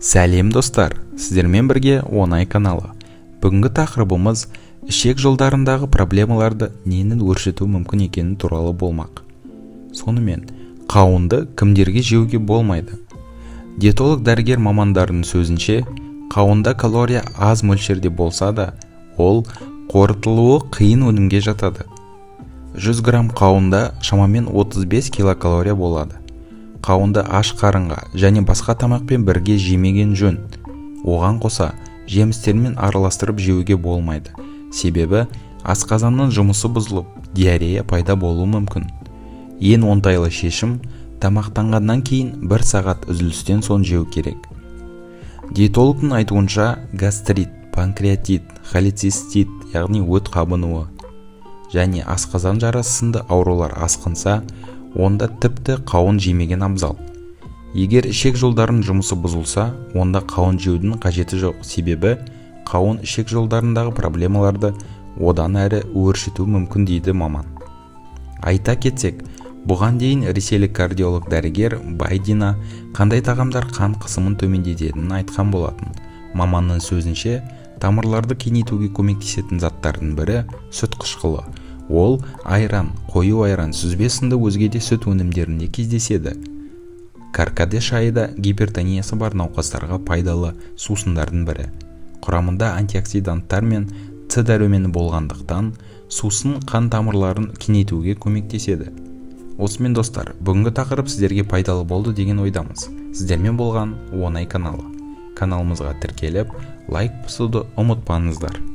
Сәлем, достар! Сіздермен бірге Оңай каналы. Бүгінгі тақырыбымыз ішек жолдарындағы проблемаларды ненің өршітуі мүмкін екені туралы болмақ. Сонымен, қауынды кімдерге жеуге болмайды? Диетолог дәрігер мамандарының сөзінше, қауында калория аз мөлшерде болса да, ол қорытылуы қиын өнімге жатады. 100 грамм қауында шамамен 35 килокалория болады. Қауынды аш қарынға және басқа тамақпен бірге жемеген жөн. Оған қоса, жемістермен араластырып жеуге болмайды, себебі асқазанның жұмысы бұзылып, диарея пайда болуы мүмкін. Ең оңтайлы шешім – тамақтанғаннан кейін бір сағат үзілістен соң жеу керек. Диетологтың айтуынша, гастрит, панкреатит, холецистит, яғни өт қабынуы және асқазан жарасы сынды аурулар асқынса, онда тіпті қауын жемеген абзал. Егер ішек жолдарының жұмысы бұзылса, онда қауын жеудің қажеті жоқ, себебі қауын ішек жолдарындағы проблемаларды одан әрі өршітуі мүмкін, дейді маман. Айта кетсек, бұған дейін ресейлік кардиолог дәрігер Байдина қандай тағамдар қан қысымын төмендететінін айтқан болатын. Маманның сөзінше, тамырларды кеңейтуге көмектесетін заттардың бірі – сүт қышқылы. Ол айран, қою айран, сүзбе сынды өзге де сүт өнімдерінде кездеседі. Каркаде шайы да гипертониясы бар науқастарға пайдалы сусындардың бірі. Құрамында антиоксиданттар мен С дәрумені болғандықтан, сусын қан тамырларын кеңейтуге көмектеседі. Осымен, достар, бүгінгі тақырып сіздерге пайдалы болды деген ойдамыз. Сіздермен болған Оңай каналы. Каналымызға тіркеліп, лайк басуды ұмытпаңыздар.